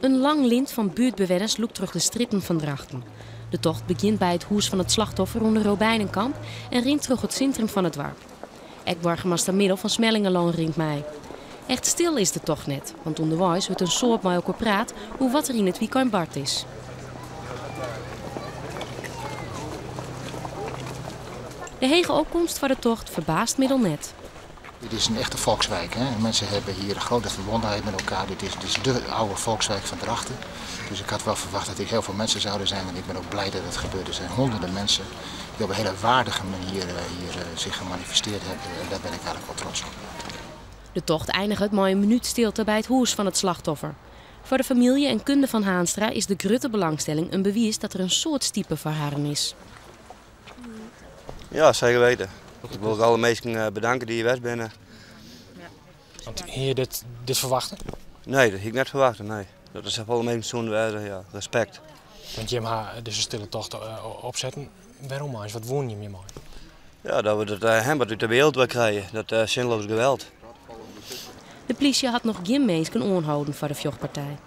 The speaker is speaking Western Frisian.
In lang lint fan buertbewenners lûkt troch de strjitten fan Drachten. De tocht begjint by it hûs fan it slachtoffer oan de Robijnenkamp en rint troch it sintrum fan it doarp. Ek boargemaster Middel fan Smellingerlân rint mei. Echt stil is de tocht net, want ûnderweis wurdt in soad mei elkoar praat oer wat der yn it wykein bard is. De hege opkomst foar de tocht ferbaast Middel net. Dit is een echte volkswijk. Hè? Mensen hebben hier een grote verbondenheid met elkaar. Dit is, dit is de oude volkswijk van Drachten. Dus ik had wel verwacht dat hier heel veel mensen zouden zijn. En ik ben ook blij dat het gebeurt. Er zijn honderden mensen die op een hele waardige manier eh, hier eh, zich gemanifesteerd hebben. En daar ben ik eigenlijk wel trots op. De tocht einiget mei in minút stilte by it hûs fan it slachtoffer. Foar de famylje en kunde fan Haanstra is de grutte belangstelling in bewiis dat der in soad stipe foar harren is. Ja, seker weten. Ik wol alle minsken eh, bedanke dy't hjir west binne. Want hie je dit, dit ferwachte? Nee, dat hie ik net ferwachte, nee. Dat der safolle minsken soene wêze, ja, respekt. Want jim ha dizze stille tocht eh, opsetten. Wêrom eins? Wat woene jim hjirmei? Ja, dat we dat uh, wat út de wereld wer krije, dat uh, zinloos geweld. De plysje hat noch gjin minsken oanholden foar de fjochtpartij.